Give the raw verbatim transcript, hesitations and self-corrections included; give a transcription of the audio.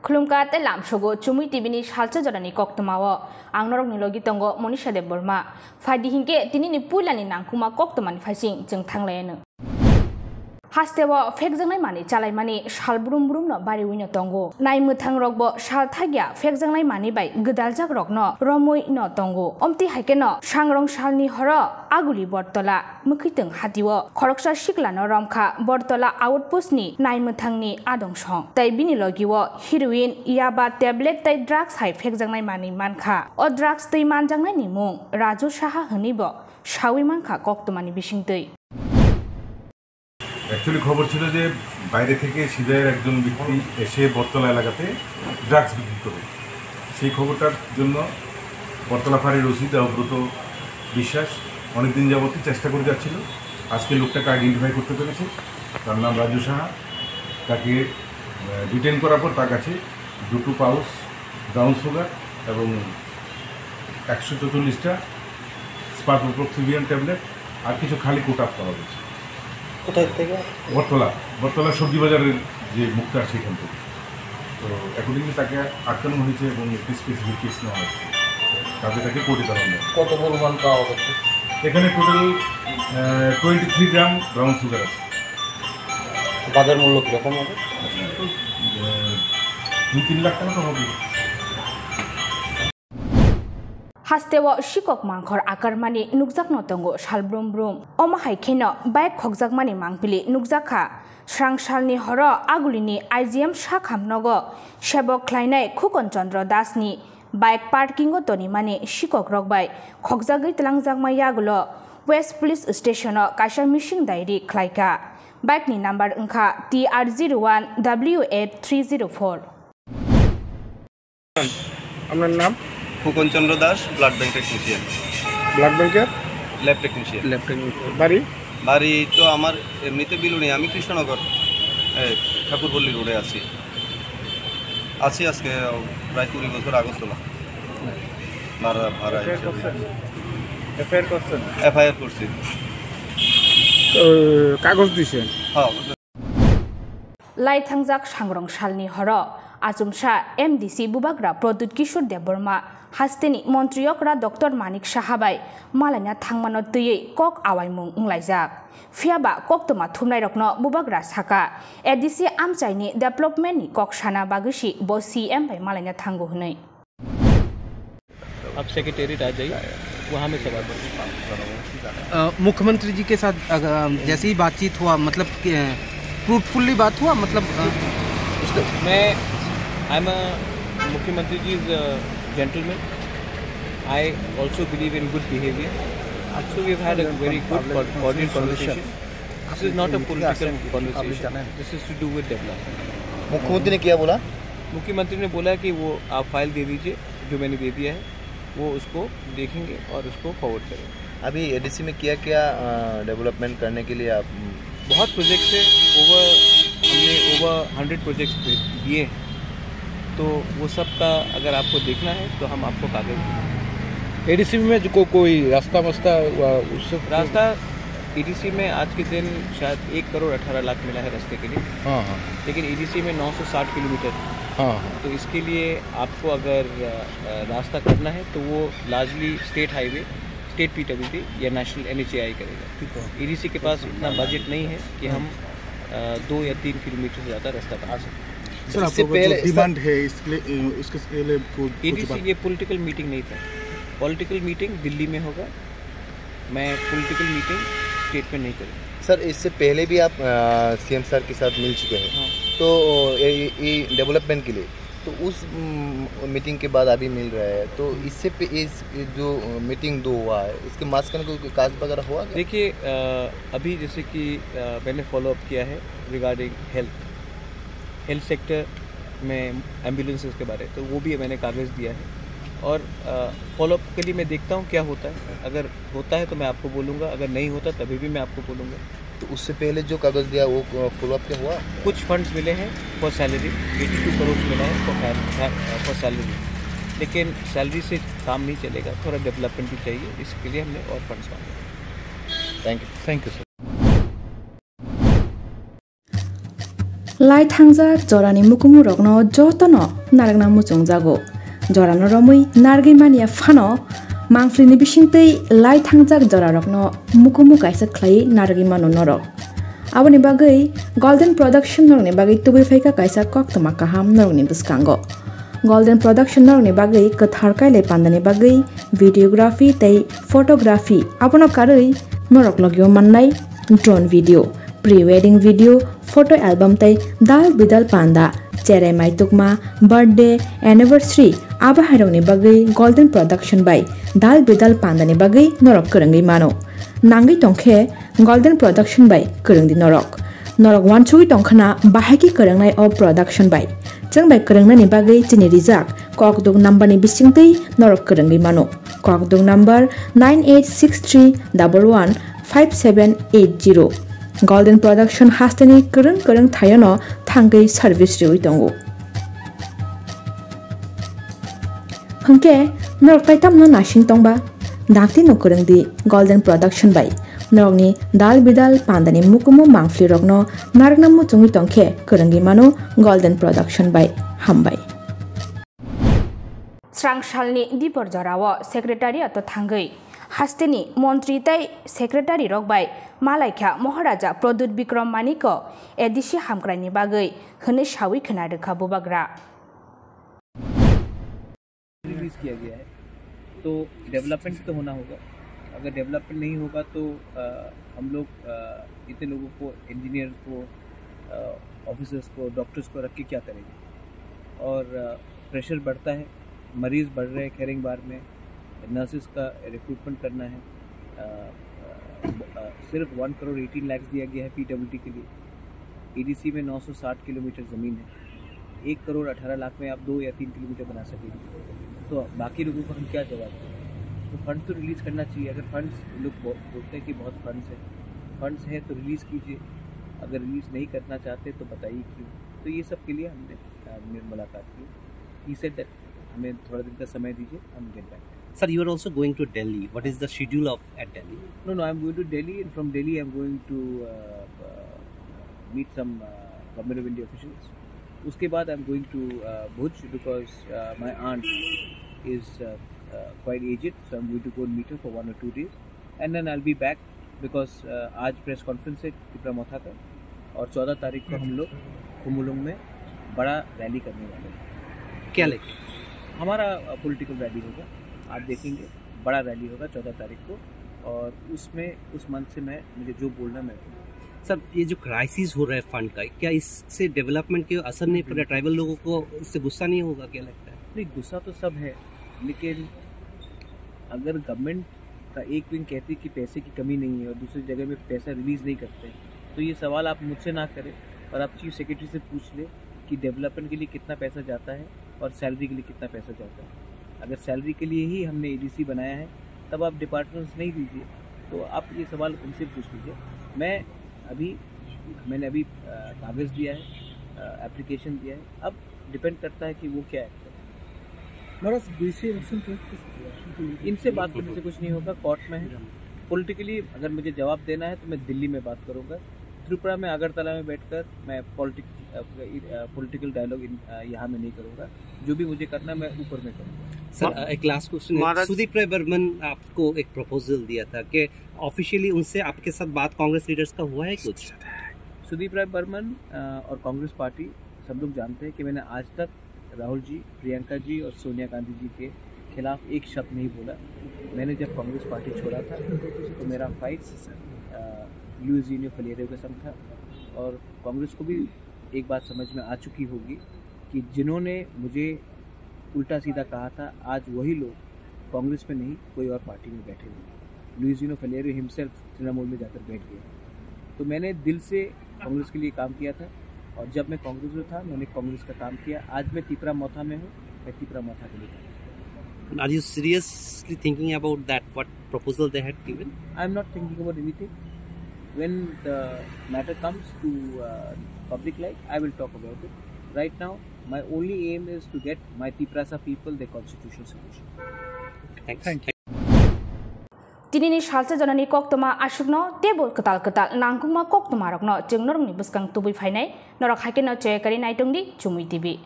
Khulumkha tei lamsogo Chumui T V ni salsa jorani koktwmao. Ang norokni logi tongo Monisha Debbarma. Phaidi hinkhe tinini puilani nangkukma koktwmani phaising chwng thanglaianw. Hasteo phekjaknai manwi chalaimani sal brum brumno bariwino tongo. Naimwthangrokbo sal thakya phekjaknai manwi bai gwdaljakrokno romwino tongo. Omtwi haikheno sangrong salni horo Aguli Bortola mwkhwitwng hatio khoroksa siklano romkha Bortola outpost ni naimwthangni adong song. Tei bini logio heroin, yaba, tablet tei drugs hai phekjaknai manwi mankha. O drugs twi manjaknaini mung Raju Saha hwnwibo sawi mankha koktwmani bisingtwi. Actually খবর ছিল যে বাইরে থেকে সিজাইয়ের একজন ব্যক্তি এসে বটতলা এলাকাতে ড্রাগস বিক্রি করে। সেই খবরটার জন্য বটতলা ফাঁড়ির ওসি দেবব্রত বিশ্বাস অনেকদিন যাবতই চেষ্টা করে যাচ্ছিল। আজকে লোকটাকে আইডেন্টিফাই করতে পেরেছে। তার নাম রাজু সাহা। তাকে ডিটেইন করার পর তার কাছে দুটো পাউচ ব্রাউন সুগার এবং একশো চৌচল্লিশটা স্পার্কোপ্রক্সিবিয়ান ট্যাবলেট আর কিছু খালি কোটাপ পাওয়া গেছে। কোথায় থেকে? বটতলা, বটতলা সবজি বাজারের যে মুখটা সেখান থেকে। তো অ্যাকর্ডিংলি তাকে আটকানো হয়েছে এবং একটি স্পেসিফিক কেস নেওয়া হয়েছে। তাকে তাকে কোর্টে দেওয়া হবে। কত পরিমাণ পাওয়া গেছে? এখানে total twenty three gram brown sugar আছে। বাজার মূল্য কীরকম হবে? আহ, দুই তিন লাখ টাকা তো হবে। Hasteo sikok mangkhor akarmani nukjakno tongo sal brum brum. Omo hai kheno bike khokjakmani mangpili nukjakha. Srang salni horo Agulini I G M sakham nogo sebok khlainai Khukon Chandra Dasni bike parkingo tonimani sikokrok bai khokjagwi twlangjakma yagulo West Police Stationo kaisa missing diary khlaikha. Bikeni number wngkha T R zero one W eight three zero four. আপনার নাম? Phukan Chandra Das, blood bank technician. Blood ব্যাংকের? Lab technician. Lieutenant. বাড়ি? বাড়ি তো আমার এমনিতে বিলুনি, আমি কৃষ্ণনগর, এই, ঠাকুরপল্লী রোডে আছি। আছি আজকে প্রায় কুড়ি বছর আগরতলা। ভাড়া, ভাড়া হিসেবে। এফআইআর করছেন? এফআইআর করছি। তো, কাগজ দিছে? হ্যাঁ। Lai thangjak sangrong salni horo achomsa M D C bubagra Pradyut Kishore Debbarma hasteni montri okra Doctor Manik Saha bai malaina thangmano twiwi kok awaimung wnglaijak. Phiyaba koktwma thumnairokno bubagra saka, A D C amchaini developmentni kok sana bagwi si bo C M bai malaina thango hwnwi. आप सेक्रेटेरिएट आ जाइए, वहाँ में सवाल करेंगे। अ, मुख्यमंत्री जी के साथ अगर जैसे ही बातचीत हुआ, मतलब फ्रूटफुल्ली बात हुआ, मतलब अ, मैं आई एम अ मुख्यमंत्री ji is a gentleman. I also believe in good behavior. So we have had a very good, cordial conversation. This is not a political conversation. This is to do with development. मुख्यमंत्री ने क्या बोला? मुख्यमंत्री ने बोला कि वो आप फाइल दे दीजिए, जो मैंने दे दिया है, वो उसको देखेंगे और उसको फॉरवर्ड करेंगे। अभी एडीसी में क्या क्या डेवलपमेंट करने के लिए आप? बहुत प्रोजेक्ट्स है, ओवर, हमने ओवर हंड्रेड प्रोजेक्ट्स दिए हैं, तो वो सब का अगर आपको देखना है तो हम आपको कागज देंगे। एडीसी में जो को, कोई रास्ता वास्ता हुआ, उससे रास्ता एडीसी में आज के दिन शायद एक करोड़ अठारह लाख मिला है रास्ते के लिए, हाँ हाँ लेकिन एडीसी में नौ सौ साठ किलोमीटर है। हाँ हाँ तो इसके लिए आपको अगर अ, अ, रास्ता करना है तो वो largely state highway, state PWD या नेशनल एनएचएआई करेगा। एडीसी के पास इतना बजट नहीं है कि हम अ, दो या तीन किलोमीटर से ज़्यादा रास्ता बना सकें। सर, इससे आपको पहले जो डिमांड है इसके लिए, इसके लिए को- कुछ एडीसी बात ये पॉलिटिकल मीटिंग नहीं था। पॉलिटिकल मीटिंग दिल्ली में होगा। मैं पॉलिटिकल मीटिंग स्टेट में नहीं करूँगा। सर, इससे पहले भी आप सीएम सर के साथ मिल चुके हैं, हाँ। तो ये, ये डेवलपमेंट के लिए, तो उस मीटिंग के बाद अभी मिल रहा है, तो इससे पे इस जो मीटिंग दो हुआ है, इसके मास का कोई काज वगैरह हुआ क्या? देखिए, अ, अभी जैसे कि अ, मैंने फॉलो अप किया है रिगार्डिंग हेल्थ, हेल्थ सेक्टर में एम्बुलेंसेस के बारे, तो वो भी मैंने कागज़ दिया है। और फॉलो अप के लिए मैं देखता हूँ क्या होता है, अगर होता है तो मैं आपको बोलूँगा, अगर नहीं होता तभी भी मैं आपको बोलूँगा। तो उससे पहले जो कागज दिया, वो फॉलो अप क्या हुआ? कुछ फंड्स मिले हैं for salary, eighty two crore मिला है फॉर फॉर सैलरी, लेकिन सैलरी से काम नहीं चलेगा, थोड़ा डेवलपमेंट भी चाहिए, इसके लिए हमने और फंड्स मांगे। Thank you. Thank you sir. Lai thangjak jorani mukumu rokno jotono narwkna muchungjago. Jorano romwi narwgwi manya phano mangphlini bisingtwi lai thangjak jora rokno mukumu kaisa khlaiwi narwgwi mano norok. Aboni bagwi Golden Production norokni bagwi tubui phaikha kaisa koktwma kaham norokni bwskango. Golden Production norokni bagwi kwthar kailai pandani bagwi videography tei photography, abono karwi norok logio mannai drone video, pre-wedding video, photo album tei dal bidal panda, cherai maitukma, birthday, anniversary, abo hairokni bagwi Golden Production bai dal bidal pandani bagwi norok kwrwngwi mano. Nangwi tongkhe Golden Production bai kwrwngdi norok. Norok uansugwi tongkhana bahai khe kwrwngnai o production bai. Chwng bai kwrwngnani bagwi chini rijak kokduk number ni bisingtwi norok kwrwngwi mano. Kokduk number nine eight six three double one five seven eight zero. Golden Production hasteni kwrwng kwrwng thayono thangwi service riwi tongo. Hwnkhe norok tai tamno naising tongba? Dakti no kwrwng di Golden Production bai. Norokni dal bidal pandani mukumu mangphlirokno narwkna muchungwi tongkhe kwrwngwi mano Golden Production bai. Hambai. Srang salni dipor jorao secretariat-o thangwi hasteni montri tei secretary rok bai malaikha Maharaja Pradyut Bikram Manikya A D C hamkraini bagwi hwnwi sawi khna rwkha bubagra. Release किया गया है, तो डेवलपमेंट तो होना होगा। अगर डेवलपमेंट नहीं होगा तो आ, हम लोग आ, इतने लोगों को, इंजीनियर को, ऑफिसर्स को, डॉक्टर्स को रख के क्या करेंगे? और प्रेशर बढ़ता है, मरीज बढ़ रहे हैं। खेरेंगबार में नर्सेज का रिक्रूटमेंट करना है। आ, आ, सिर्फ वन करोड़ एटीन लाख दिया गया है पीडब्ल्यूडी के लिए। एडीसी में नौ सौ साठ किलोमीटर ज़मीन है, एक करोड़ अठारह लाख में आप दो या तीन किलोमीटर बना सकेंगे, तो बाकी लोगों को हम क्या जवाब दें? तो फंड तो रिलीज करना चाहिए। अगर फंड्स, लोग बोलते हैं कि बहुत फंड्स है, फंड्स है तो रिलीज कीजिए, अगर रिलीज नहीं करना चाहते तो बताइए क्यों। तो ये सब के लिए हमने मुलाकात की। He said that हमें थोड़ा दिन का समय दीजिए, हम get back. Sir, you are also going to Delhi. What is the schedule of at Delhi? No, no, I'm going to Delhi, and from Delhi I'm going to uh, uh, meet some uh, Government of India officials. उसके बाद I'm going to uh, Bhuj because uh, my aunt is uh, uh, quite aged, so I'm going to go and meet her for one or two days, and then I'll be back because uh, आज press conference है तिपरा मोथा का, और चौदह तारीख को हम लोग खुमुलुंग में बड़ा रैली करने वाले हैं। क्या लेके? हमारा पॉलिटिकल रैली होगा, आप देखेंगे, बड़ा रैली होगा चौदह तारीख को, और उसमें, उस मंच से मैं, मुझे जो बोलना, मैं बोलूँगा। सर, ये जो क्राइसिस हो रहा है फंड का, क्या इससे डेवलपमेंट के असर नहीं पड़ रहा? ट्राइबल लोगों को इससे गुस्सा नहीं होगा, क्या लगता है? नहीं, गुस्सा तो सब है, लेकिन अगर गवर्नमेंट का एक विंग कहती कि पैसे की कमी नहीं है और दूसरी जगह में पैसा रिलीज नहीं करते, तो ये सवाल आप मुझसे ना करें और आप चीफ सेक्रेटरी से पूछ लें कि डेवलपमेंट के लिए कितना पैसा जाता है और सैलरी के लिए कितना पैसा जाता है। अगर सैलरी के लिए ही हमने एडीसी बनाया है, तब आप डिपार्टमेंट्स नहीं दीजिए, तो आप ये सवाल उनसे पूछ लीजिए। मैं अभी, मैंने अभी कागज़ दिया है, एप्लीकेशन दिया है। अब डिपेंड करता है कि वो क्या एक्ट करें। महाराज, बीसी इलेक्शन पे कुछ इनसे बात करने से कुछ नहीं होगा, कोर्ट में है। पॉलिटिकली अगर मुझे जवाब देना है तो मैं दिल्ली में बात करूंगा। त्रिपुरा में, अगरतला में बैठकर मैं पॉलिटिक पॉलिटिकल डायलॉग यहाँ में नहीं करूंगा। जो भी मुझे करना है, मैं ऊपर में करूंगा। सर, एक लास्ट क्वेश्चन है। सुदीप राय बर्मन आपको एक प्रपोजल दिया था कि ऑफिशियली उनसे आपके साथ बात कांग्रेस लीडर्स का हुआ है कुछ? सुदीप राय बर्मन अ, और कांग्रेस पार्टी, सब लोग जानते हैं कि मैंने आज तक राहुल जी, प्रियंका जी और सोनिया गांधी जी के खिलाफ एक शब्द नहीं बोला। मैंने जब कांग्रेस पार्टी छोड़ा था तो मेरा फाइट लुइजिनियो फलेरियो के संग था। और कांग्रेस को भी एक बात समझ में आ चुकी होगी कि जिन्होंने मुझे उल्टा सीधा कहा था, आज वही लोग कांग्रेस में नहीं, कोई और पार्टी में बैठे हुए हैं। लुइजिनो फलेरियो हिमसेल्फ तृणमूल में जाकर बैठ गए। तो मैंने दिल से कांग्रेस के लिए काम किया था, और जब मैं कांग्रेस में था, मैंने कांग्रेस का काम किया। आज मैं तिपरा मोथा में हूँ, मैं तिपरा मोथा के लिए काम करता हूँ। Are you seriously thinking about that, what proposal they had given? I am not thinking about anything. When the matter comes to uh, public life, I will talk about it. Right now, my only aim is to get my Tiprasa people their constitutional solution. Thanks. Thank you. Nini salsa jonani koktwma aswkno teibo kwtal kwtal nangkukma koktwmarokno chwng norokni bwskang tubui phainai. Norok hai kheno chaya kari naitongdi Chumui T V.